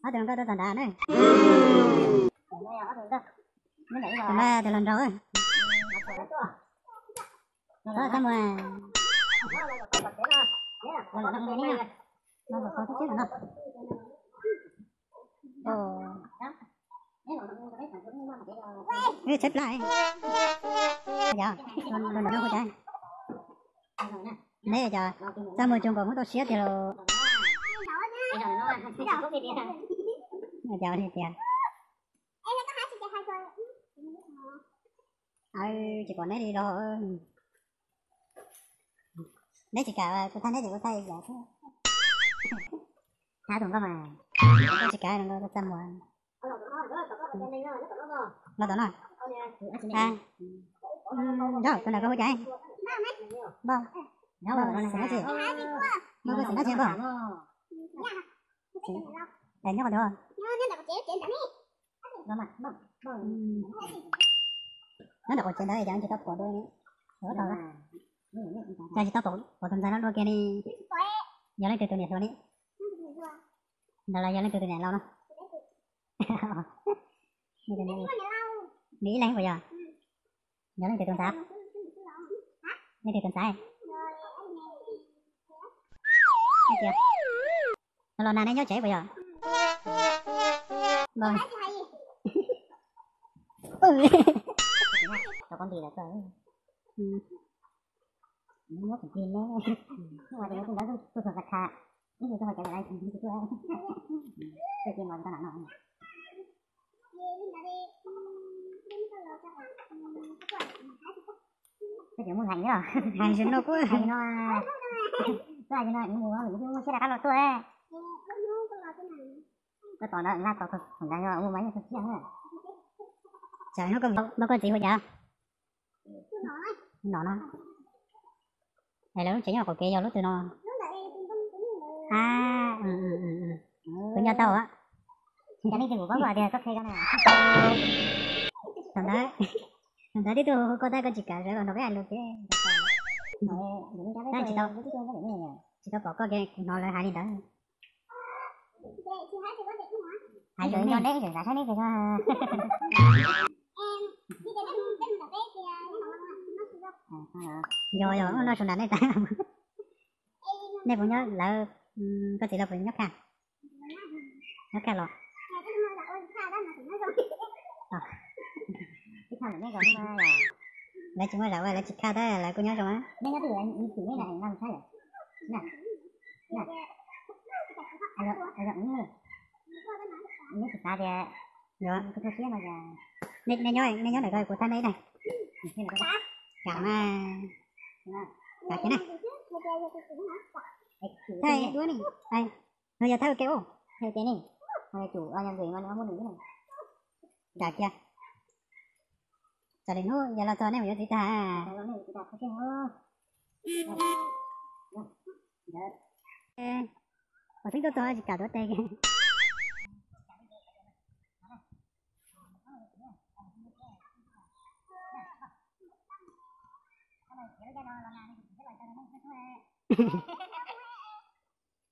Ob tug hluas nkauj tuaj txog nrad na. Tus no tus hluas nraug. Txhob txaj muag. Los los no, no, no, no, no. Ib tshaib plab. Yog, los no hu cas. Neb cov txaj muag zoo nkaus muab tau siab tiag lauj. Cov li tias, tsis pom neb li los. Neb tsis kam kuv thaij neb ces kuv thaij yam xwb. Thab tus nkauj mas, koj tsis kam los nkauj txaj muag. Los tom no. Nyob tus ntawd koj hu cas? Npauj. Npauj xeem dab tsi? Npauj xeem dab tsi npauj? Es nyob qhov twg? Nyob ntawm qhov tsev ntawd ces tsis tau pom dua. Cas tsis tau pom tus ntxhais no dua kiag li. Yog leej twg tus niam hluas li? Ntawd los yog leej twg tus niam laus no? Nws ib leeg puas yog? Yog leej twg tus ntxhais? Leej twg tus ntxhais? Los los nag nej nyob tsev puas yog? Hais no kuj, hais no, muaj siab rov qab los tuaj. Koj tos ntawd, laj tos tus ntawd no ua mas yeej txog siab na. Tsam hnub koj, koj txiv hu cas? No no. Es lawv lub tsev nyob qaum kev yog lub twg no? A, kuv nco tau. Cas leej twg kuv paub tias koj qhia koj na. Thaum ntawd, thaum ntawd tib tug hu koj tab koj tsis kam sawv los nrog peb hais lus thiab. Tab tsis tau, tsis tau pom koj ces kuv hnov lawv hais li ntawd. Hais lus nco neb, xav saib neb tias yog, yog noj su nram nej tas. Nej puas nyob lawv, koj txiv lawv puas nyob khaj? Nyob khaj los? Lawv tsis muaj zam ua, lawv tsis khaj tab lawv kuj nyob zoo. Neb xav tias, nej nyob, nej nyob ntawm ko kuv thab neb na. Kam mas, kam kiag na. Thab duab ni. No yog thab ua ke ua, thab ua ke ni. Kam kiag. Tsam lwm hnub yog los txog nej mus yuav txiv tag. Pom xeeb tuaj txog tsis kam tuav tes.